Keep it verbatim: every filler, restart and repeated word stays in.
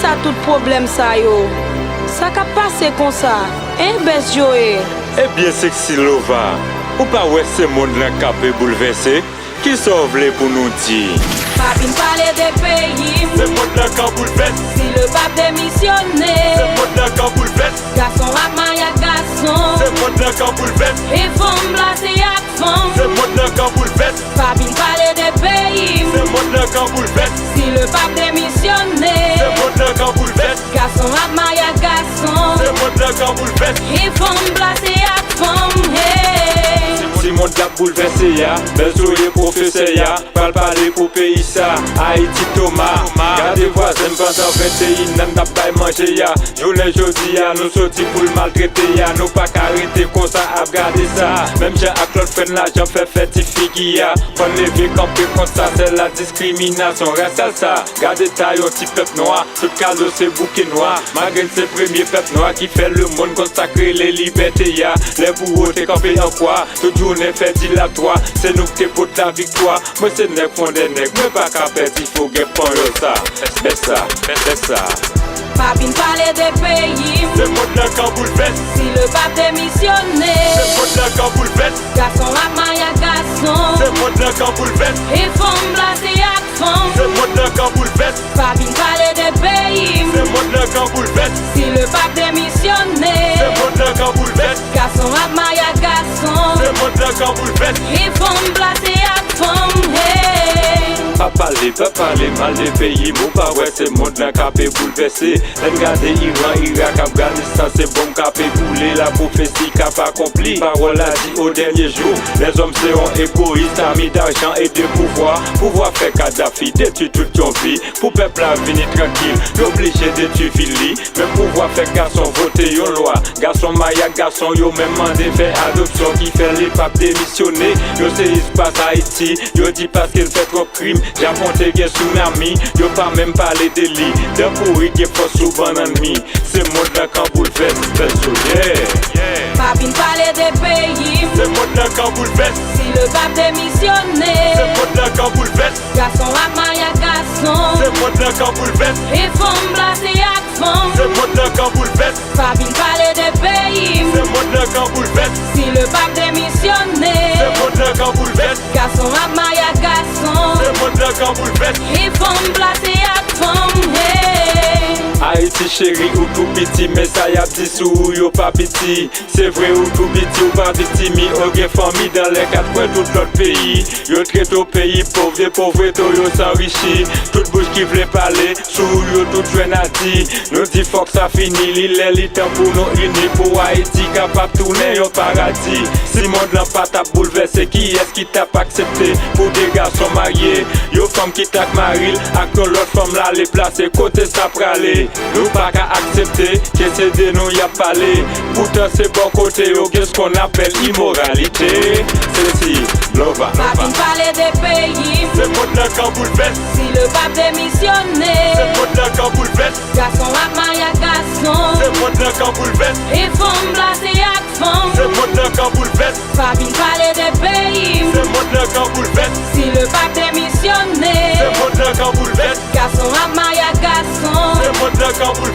Sa tout pwoblèm sa yo? Sa k ap pase konsa? Hein, Best Joe? Ebyen Sexy Lova, ou pa wè se mond lan k ape boulvèse? Kisa w vle pou nou di? Pa vin pale de peyi m. Se mond lan k ap boulvèse. Si le pap demisyone. Se mond lan k ap boulvèse. Gason ap marye ak gason. Se mond lan k ap boulvèse. E fanm plase ak fanm. Se mond lan k ap boulvèse. Pa vin pale de peyi m. Se mond lan k ap boulvèse. Si le pap demisyone. Se mond lan k ap boulvèse. Gason ap marye ak gason. Se mond lan k ap boulvèse. E fanm plase ak fanm. Hey. Si mond la boulvèse a, Best Joe pwofesè a pral pale pou peyi sa. Ayiti Toma, gade vwazen m pandan venteyen an n ap bay manje a. Jounen jodi a nou soti pou l maltrete a. Nou pa ka rete konsa ap gade sa. Menm jan ak lòt frè n lajan fè fè ti figi a. Fò n leve kanpe kont sa, se la diskriminasyon rasyal sa. Gade ta yon ti pèp nwa, tout kado se bouke nwa. Malgre n se premye pèp nwa ki fè lemonn konn sa k rele libète a. Lè bouwo te kanpe an kwa, tout jounen fè dilatwa. Se nou k te pot laviktwa. Mwen se nèg fondè nèg, mwen pa ka pèdi fo gen panyòl sa. Fè sa, fè sa. Pa vin pale de peyi m. Se mond lan k ap boulvèse. Si le pap demisyone. Se mond lan k ap boulvèse. Gason ap marye ak gason. Se mond lan k ap boulvèse. E fanm plase ak fanm. Se mond lan k ap boulvèse. Pa vin pale de peyi m. Se mond lan k ap boulvèse. Si le pap demisyone. Se mond lan k ap boulvèse. Gason ap marye ak gason. Se mond lan k ap boulvèse. E fanm plase ak fanm. Hey. Pa pale, pa pale mal de peyi m, ou pa wè se mond lan k ape boulvèse. Lè n gade Iran, Irak, Afganistan, se bonm k ape boule, la pwofesi k ap akonpli. Pawòl la di o dènye jou, lèzòm se yon egoyis, ami d'argent et de pouvoir. Pouvwa fè Kadhafi detwi tout yon vi, pou pèp la vini trankil, yo blije detwi vil li. Men pouvwa fè gason vote yon lwa, gason marye ak gason, yo menm mande fè adopsyon, ki fè li p ap demisyone. Yo sezi pas Ayiti, yo di paske l fè twòp krim. Japon te gen tsunami, yo pa menm pale de li. Dan pouri gen fòs sou bannann mi. Se mond lan k an boulvès, fè soulye. Pa vin pale de peyi m. Se mond lan k an boulvès. Si le pap demisyone. Se mond lan k an boulvès. Gason ap marye ak gason. Se mond lan k an boulvès. E fanm plase ak fanm. Se mond lan k an boulvès. Pa vin pale de peyi m. Se mond lan k an boulvès. Si le pap demisyone. Se mond lan k an boulvès. Gason ap marye ak gason. Se mond lan k an boulvès. E fanm plase ak fanm. Hey. Ayiti cheri, ou tou piti, men sa y ap di sou ou yo pa piti. Se vre ou tou piti, ou pa viktim, ou gen fanmi dan lè kat kwen tout lòt peyi. Yo trete w peyi pòv, de pòv rete w, yo s anrichi. Tout bouch ki vle pale, sou ou yo tout jwenn a di. Nou di fòk sa fini, li lè li tan pou nou ini, pou Ayiti kapab tounen yon paradi. Si mond lan pa t ap boulvèse, kiyès ki t ap aksepte pou de gason marye, yon fanm kite ak mari l ak yon lòt fanm l ale plase, kote sa prale? Nou pa ka aksepte ke se de nou y ap pale. Poutan se bò kote yo gen s konn apèl imoralite. Sexy Lova. Pa vin pale de peyi m. Se mond lan k an boulvès. Si le pap demisyone. Se mond lan k an boulvès. Gason ap marye ak gason. Se mond lan k an boulvès. E fanm plase ak fanm. Se mond lan k an boulvès. Pa vin pale de peyi m. Se mond lan k an boulvès. Si le pap demisyone. Se mond lan k an boulvès. Gason ap marye ak gason. Se mond lan k an boulvès.